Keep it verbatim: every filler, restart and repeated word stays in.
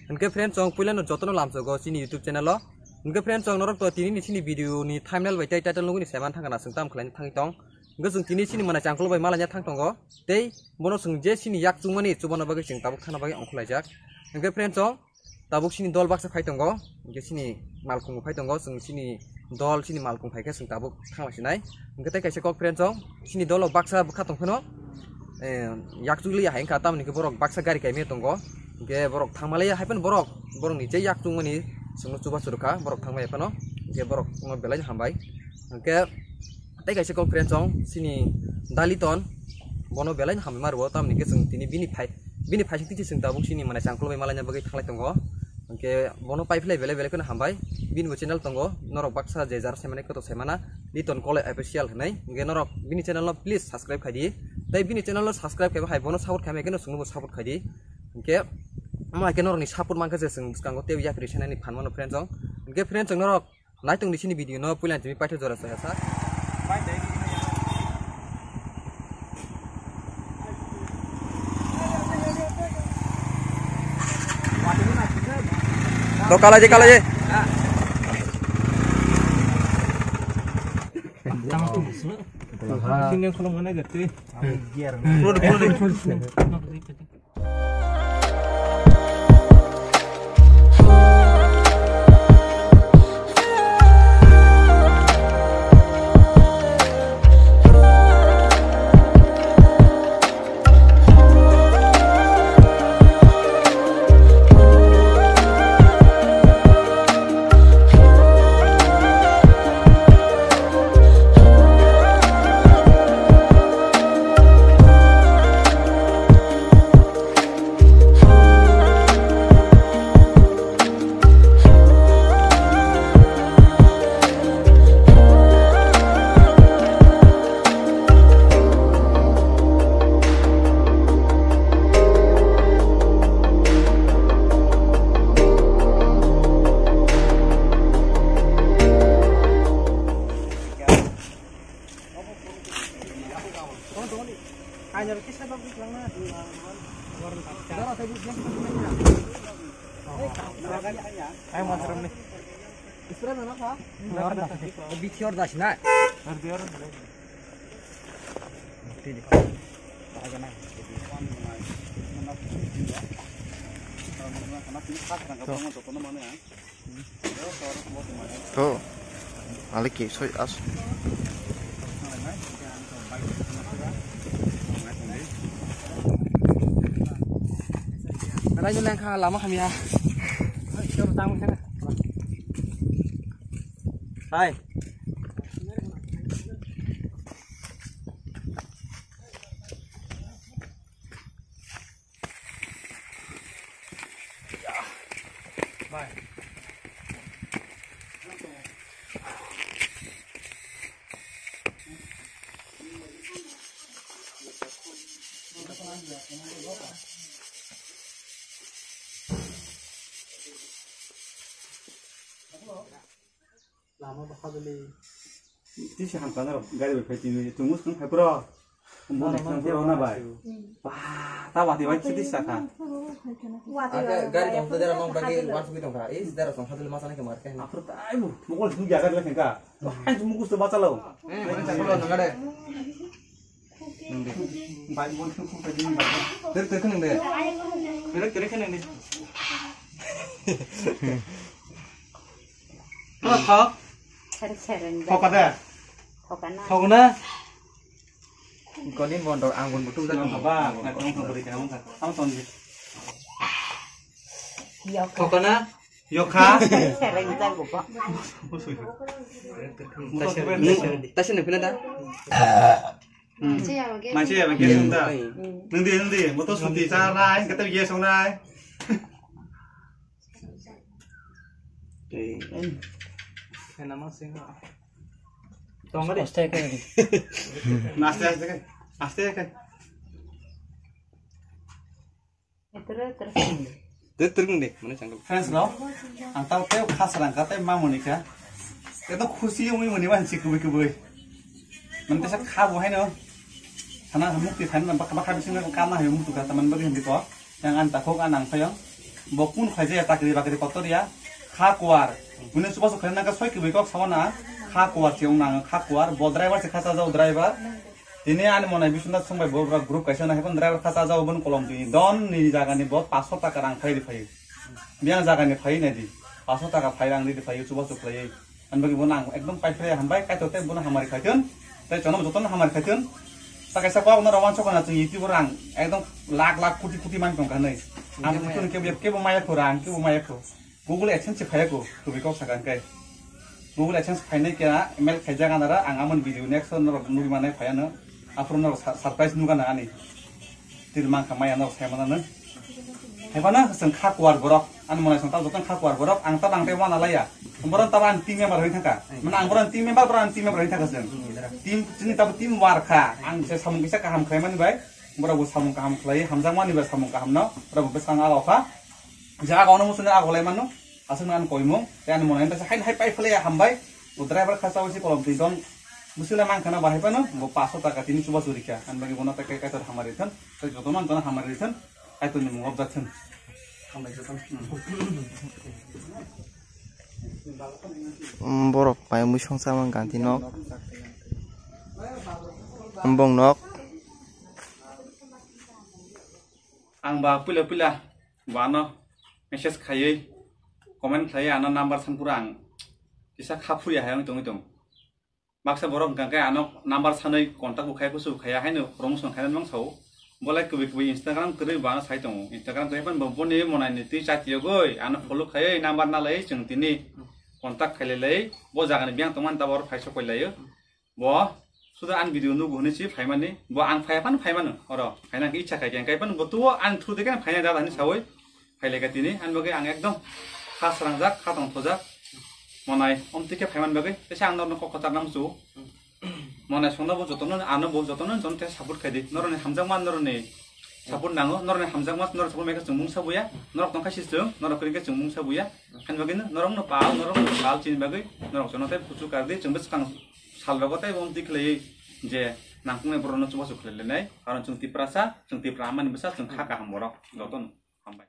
Hwnkhe friends, chwng puilano jotono lamsogo chini YouTube channel o. Hwnkhe friends, chwng norok to tini ni chini video ni thumbnail bai tei title nugwi ni saiman thangna chwng tam khlaina thangwi tong. Hwnkhe chwng tini chini manai changkol bai malaina thang tongo. Tei bono chwng je chini yak chungmani chubana bagwi chwng tabuk thana bagwi ongkhorlaijak. Hwnkhe friends, chwng tabuk chini dol baksa phai tongo. Hwnkhe chini malkhung bo phai tongo. Chwng chini dol chini malkhung phai khe chwng tabuk thangma sinai. Hwnkhe tei kaisa kok friends, chwng chini dolo baksa bwkha tong phano, eh, yak chukli hai wngkha, tamoni khe borok baksa gari kaimaya tongo. Hwnkhe borok thangmalai hai phano borok, borokni je yak chungmani chwngno chubachu rwkha, borok thangmaya phano. Hwnkhe borokno belai hambai. Hwnkhe tei kaisa kok friends, chwng chini Daliton, bono belai hambai ma rwo, tamoni khe chwng tini bini phai, bini phaising twi chwng tabuk chini manai changkol bai malaina bagwi thanglai tongo. Hwnkhe bono pai phlai belai belai kheno hambai. Bini bo channel tongo, norok baksa je jar saimani koto saimana, Liton Koloi Official hinwi. Hwnkhe norok bini channel no please subscribe khai di. Tei bini channel no subscribe khaiba hai bono support khaima khe no chwngno bo support khai di. Hwnkhe ama hai khe norokni support mankha je chwng bwskango tei yak rwi sanani phan mano friends chwng. Hwnkhe friends chwng norok naitung di chini video no puila tini paithago jora chaya sa. To kalaje, kalaje. To, ale ke soi as. Raini lengkha lama hamya. Hai. Lama bwkha bwlwi. Tisa hamkha norok gari bai phai tini, chwng mwswkang phai phro. Bo mwswkang phro na bai. Ba, ta wati bai khiti sakha. Ake gari tong dera nong bagi wan sugui tongkha. Is dera song hadul masana ke marke. Aphro tai bu, mokol sugui jaga le kengka. Ba, ai mukus to bachalo. Eh, mana chaklo nangade. Nang de. Bai bon tu ku pe din ba. Ter ter nang de. Ter ter nang de. Thok. Thok ka da? Thok na? Koni bondok anggun butu jak. Ba, ba, ba, ba, ba. Am ton di. Thok na? Yokha. Taisa nang pina da? Manse ya bagi sunda. Nang di, nang di, moto suti sa rai, kata ye song rai. Tei. Kena mang sing. Tong kali. Aste kali. Aste aste kai. Aste kai. Terus terus. Terus terus ni, mana cangkul. Friends lo, ang tau tei khas rang ka tei mamuni ka. Eto khusi ungwi muni man si kubui kubui. Mantesa kha bo haino. Sana mukti khan bak bak bising kam na hayo mutu ka taman bari hindi ko. Yang an takhok an ang sayang. Bo kun khaijaya chakri bakri kotor ya, kha kuar. Bini chubachu khaina nangkha soi kwbwi kok sawana, kha kuar se wngna ang kha kuar. Bo driver se kha chajao driver. Tini ani monai bisunda songbai bo bwrok group kaisa na haiphano driver kha chajao boni kolom twi don ni jaga ni bo paso taka rang phai ri phaio. Biyang jaga ni phai nai di. Paso taka phai rang ri phaio chubachu khlaiwi. Ani bagwi bono ang ekdom paiphlai hambai, Kaitor tei bono hamari khaithun, tei chono jotono hamari khaithun. Ta kaisa kok no roman sokona chwng YouTube rang ekdom lakh lakh koti koti man tongkha nai. Ang khaithun kebo kebo maya kho rang, kebo maya kho. Google AdSense se phaya kho, tumi kok sakha kai. Google AdSense phainai kya email khaijak anara ang amon video next no rok nugui manai phaya no. Aphuru no sur-, surprise nugana ani. Tir mangkha maya no sai manana. Haibana chwng kha kuar borok. Ani monai song tabo jotong kha kuar borok. Ang tabo ang tei wana laya. Borok tabo ani team member hoi thangka. Mane ang borok team member, borok ani team member hoi thangka chwng. Team, chini tabo team war kha. Ang se samung kisa kaham khlai mani bai. Borok bo samung kaham khlai, hamjak mani bai samung kaham no. Borok bo bwskang aga kha. Je aga ono musuni aga lai mano. Aswk nang koimung. Tei ani monai ta hai hai pai phlai hambai. Bo driver kha chawi si kolom twi don. Musula mangkha na bahai pano. Bo paso taka tini chuba churi kha. Ani bagwi bono ta kai kai tor hamari thon. Tei jotono jotono hamari thon. Kaitorni mung objak thung. Hambai jotono. Mm, borok pai mui songsa man ganti nok. Ombong nok. Ang ba puila puila bano message khaiwi comment khaiwi ano number san pura ang kisa kha phuri hai ang tongwi tong. Baksa borok hwnkha khe ano number sanwi contact bo khai kusu khaiya haino promotion khaina nang sao. Bolai kwbwi kwbwi Instagram kwrwi bo ano sai tongo. Instagram kwrwi phano bo boni monai ni twi chati yogwi ano follow khaiwi number nalai chwng tini contact khailai lai. Bo jaga ni biyang tongmani tabok oro phai sok koi laio. Bo suda ani video nugo hwnwi si phaimani. Bo ang phaiya phano phaimano oro. Phaina hwnkhe icha khai khe ang kai phano bo tuo ani through de khe phaina dada hwnwi sawi. Phailai kha tini, ani bagwi ang ekdom kha srangjak, kha tongthojak. Monai, omtwi khe phaiman bagwi, teisa ang norokno kok kwchar nang muchungo. Monai songno bo jotono, ano bo jotono, jotono teisa support khai di. Norokni hamjakma, norokni support nango, norokni hamjakma, norok support mai khe chwng mungsa buya, norok tong khe si chwng, norok kwrwi khe chwng mungsa buya. Ani bagwi no, norokno pal, norokno pal chini bagwi, norok jotono tei kuchuk kar di, chwng bwskang sal rogo tei omtwi khlaiwi je nangkuknai borokno chubachu khlai lainai, karon chwng Tiprasa, chwng Tipra amani bwsa, chwng kha kaham borok, jotono. Hambai.